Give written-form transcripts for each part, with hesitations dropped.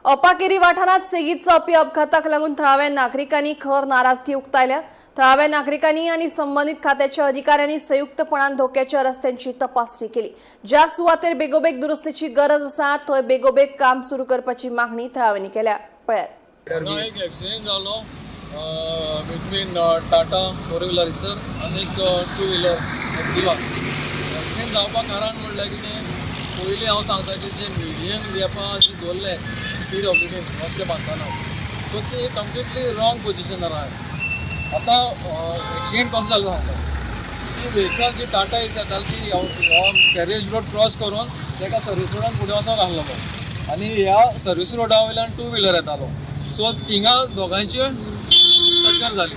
अपाकेरी वाठारात सेगीत जावपी अपघाताक लागून थळाव्या नागरिकांनी खर नाराजगी उक्तायल्या. थळाव्या नागरिकांनी आणि संबंधित खात्याच्या अधिकाऱ्यांनी संयुक्तपणान धोक्याच्या रस्त्यांची तपासणी केली. ज्या सुवातेर बेगोबेग दुरुस्तीची गरज आसा थंय बेगोबेग काम सुरू करपाची मागणी थळाव्यांनी केल्या. पळयात. हांगा एक एक्सिडेंट जालो between Tata four wheeler sir आनी एक टू व्हिलर एक्टिवा. एक्सिडेंट जावपाक कारण म्हणल्यार कितें, पयलीं हांव सांगता की जे मिडियन गॅपां जी दवरले पीडब्ल्यूडीन रस्ते बांदतना, सो ती कंप्लिटली रॉंग पोजिशनार आहा. आतां एक्सिडेंट कसो जालो सांगता. ती व्हेकल जी टाटा एस येताली ती हो कॅरेज रोड क्रॉस करून तेका सर्वीस रोडान फुडें वचोंक आहलो आनी ह्या सर्वीस रोडा वयल्यान टू व्हिलर येतालो. सो थिंगा दोगांयची टक्कर जाली.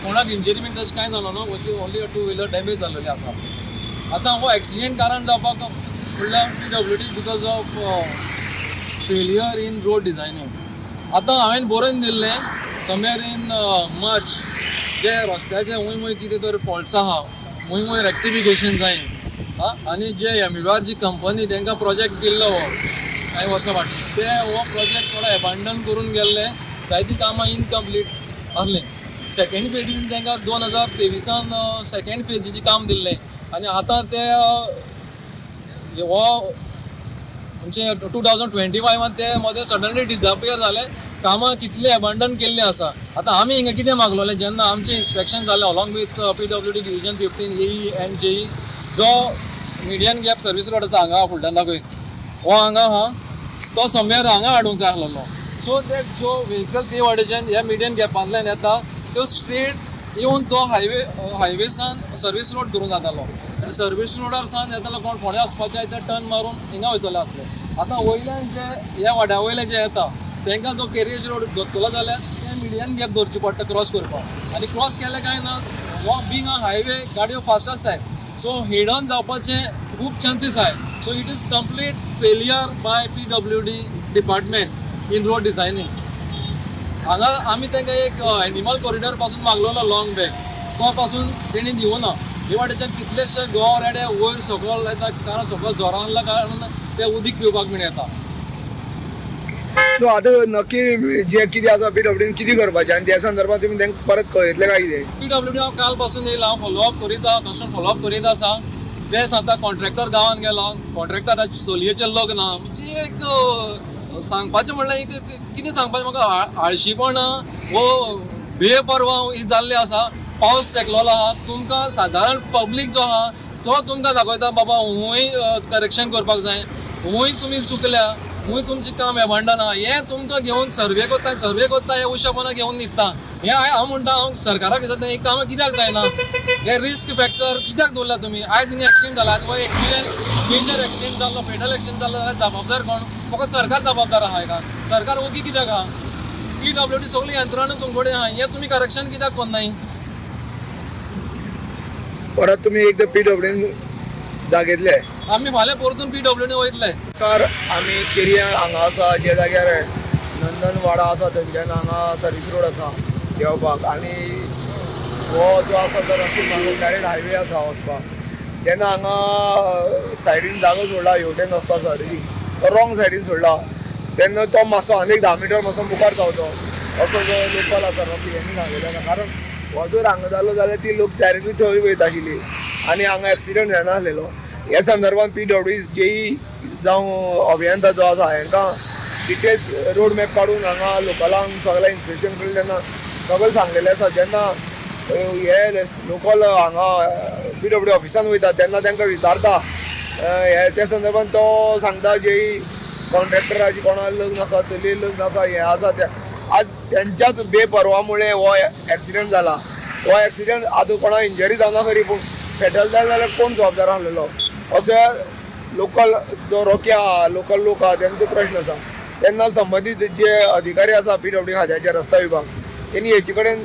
कोणाक इंजरी बीन तशें कांय जालो ना, अशी ओन्ली टू व्हिलर डॅमेज जाल्लेली आसा. आतां हो एक्सिडेंट कारण जावपाक म्हणल्यार PWD because of failure in road designing. आतां हांवें बरोवन दिल्लें समवेर इन मार्च, जे रस्त्याचे खूंय खूंय कितें तरी फॉल्ट्स आहा, खूंय खूंय रेक्टिफिकेशन जाय. आं, आनी जे एमयूआर जी कंपनी तांकां प्रोजेक्ट दिल्लो हो कांय वर्सां फाटीं, ते हो प्रोजेक्ट थोडो एबांडन करून गेल्ले. जायतीं कामां इनकम्प्लीट आहलीं. सेकेंड फेजीन तांकां 2023 न सेकेंड फेजीचें काम दिल्लें आनी आतां ते हो म्हणजे 2025 ते मदें सडनली डिजापियर जाले. कामां कितलीं एबांडन केल्लीं आसा. आतां आमी हिंगा कितें मागलोलें, जेन्ना आमचें इन्स्पेक्शन जालें along with PWD division 15 AE and JE, जो मिडियन गॅप सर्वीस रोडाचो हांगा फुडल्यान दाखय, हो हांगा आहा, तो समवेर हांगा हाडूंक जाय आसलेलो, सो that जो व्हेकल ते वाटेच्यान ह्या मिडियन गॅपांतल्यान येता त्यो स्ट्रेट येवन तो हायवेसान सर्वीस रोड धरून जातालो आनी सर्वीस रोडार सान येतालो कोण फोंड्या वचपाचे ते टर्न मारून हिंगा वयतले आसले. आतां वयल्यान जे ह्या वाड्या वयले जे येता तांकां तो कॅरेज रोड धरतलो जाल्यार ते मिडियन गॅप धरची पडटा क्रॉस करपाक आनी क्रॉस केले काय ना, हो बींग अ हायवे गाडयो फास्ट आसताय, सो हेडन जावपाचे खूब चान्सीस आहाय. So it is complete failure by PWD department in road designing. हांगा आमी तांकां एक एनिमल कॉरिडॉर पासून मागलेलो लॉंग बॅक, तो पासून तेणी दिवना. हे वाटेच्यान कितलेशे गोंव रेडे वयर सकयल येता, कारण सकयल झोरो आहल्या कारणान ते उदीक पिवपाक बीन येता. सो आतां नक्की जे कितें आसा, पीडब्ल्यूडीन कितें करपाचें आनी त्या संदर्भात तुमी तांकां परत कळयतले काय कितें? पीडब्ल्यूडी हांव काल पासून येयला, हांव फॉलोअप करीत, कस्टमर फॉलोअप करीत आसा. ते सांगता कॉन्ट्रॅक्टर गांवान गेलो, कॉन्ट्रॅक्टराच्या चलयेचें लग्न. म्हणजे एक सांगपाचें म्हणल्यार एक कितें सांगपाचें म्हाका, आळशीपणां वो बेपर्वा ही जाल्ली आसा. पावस तेकलोलो आहा. तुमकां सादारण पब्लीक जो आहा तो तुमकां दाखयता, बाबा हुंय करेक्शन करपाक जाय, हुंय तुमी चुकल्या, हुंय तुमचें काम एबांडन आहा. हें तुमकां घेवन सर्वे करता, सर्वे करता, हे उशापणां घेवन न्हिदता. हें हांव म्हणटा, हांव सरकाराक विचारता, हें कामां कित्याक जायना? हे रिस्क फॅक्टर कित्याक दवरला तुमी? आयज हिंगा एक्सिडेंट जाला हो, एक्सिडेंट मेजर एक्सिडेंट जाल्लो, फेटल एक्सिडेंट जाल्लो जाल्यार जबाबदार कोण? फकत सरकार जबाबदार आहा हेका? सरकार ओगी कित्याक आहा? पीडब्ल्यूडी सगळी यंत्रणा तुमचे कडेन आहा, हें तुमी करेक्शन कित्याक करनाय? परत तुमी एकदां पीडब्ल्यूडीन जागयतले? आमी फाल्यां परतून पीडब्ल्यूडी वयतले. तर आमी केरया हांगा आसा, जे जाग्यार नंदनवाडा आसा थंयच्यान हांगा सर्वीस रोड आसा देंवपाक आनी हो जो आसा तो रस्तो डायरेक्ट हायवे आसा वचपाक. तेन्ना हांगा सायडीन जागो सोडला हेवटेन वचपाक सर्वीसींग, तो रॉंग सायडीन सोडला. तेन्ना तो मातसो आनी एक 10 मिटर मातसो मुखार पावतो असो जो लोकल आसा रॉकी हेणी सांगलेलो आसा. कारण हो जर हांगा जालो जाल्यार ती लोक डायरेक्टली थंय वयता आशिल्ली आनी हांगा एक्सिडंट जायना आसलेलो. ह्या संदर्भात पीडब्ल्यूडी जेई जावं अभियंता जो आसा हांकां डिटेल्स रोड मॅप काडून हांगा लोकलांक सगळें इन्स्पेक्शन केलें तेन्ना सगळें सांगलेलें आसा. जेन्ना हे लोकल हांगा पीडब्ल्यूडी ऑफिसान वयता तेन्ना तांकां विचारता हे त्या संदर्भात, तो सांगता जेई कॉन्ट्रॅक्टराची कोणा लग्न आसा, चलये लग्न आसा, हें आसा तें. आज तेंच्याच बेपर्वामुळे हो एक्सिडंट जाला. हो एक्सिडंट आतां कोणाक इंजरी जावना खरी, पूण फेटल जालें जाल्यार कोण जबाबदार आसलेलो अशें लोकल जो रोकी आहा, लोकल लोक आहा, तेंचो प्रश्न आसा. तेन्ना संबंदीत जे अधिकारी आसा पीडब्ल्यूडी खात्याचे रस्ता विभाग, तेणी हेचे कडेन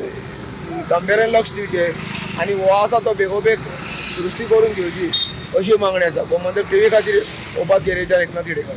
गांभीर्यान लक्ष दिवचें आनी हो आसा तो बेगोबेग दुरुस्ती करून घेवची अशी मागणी आसा. गोमंतक टीव्ही खातीर ओपा केरीच्यान एकनाथ हिडेकर.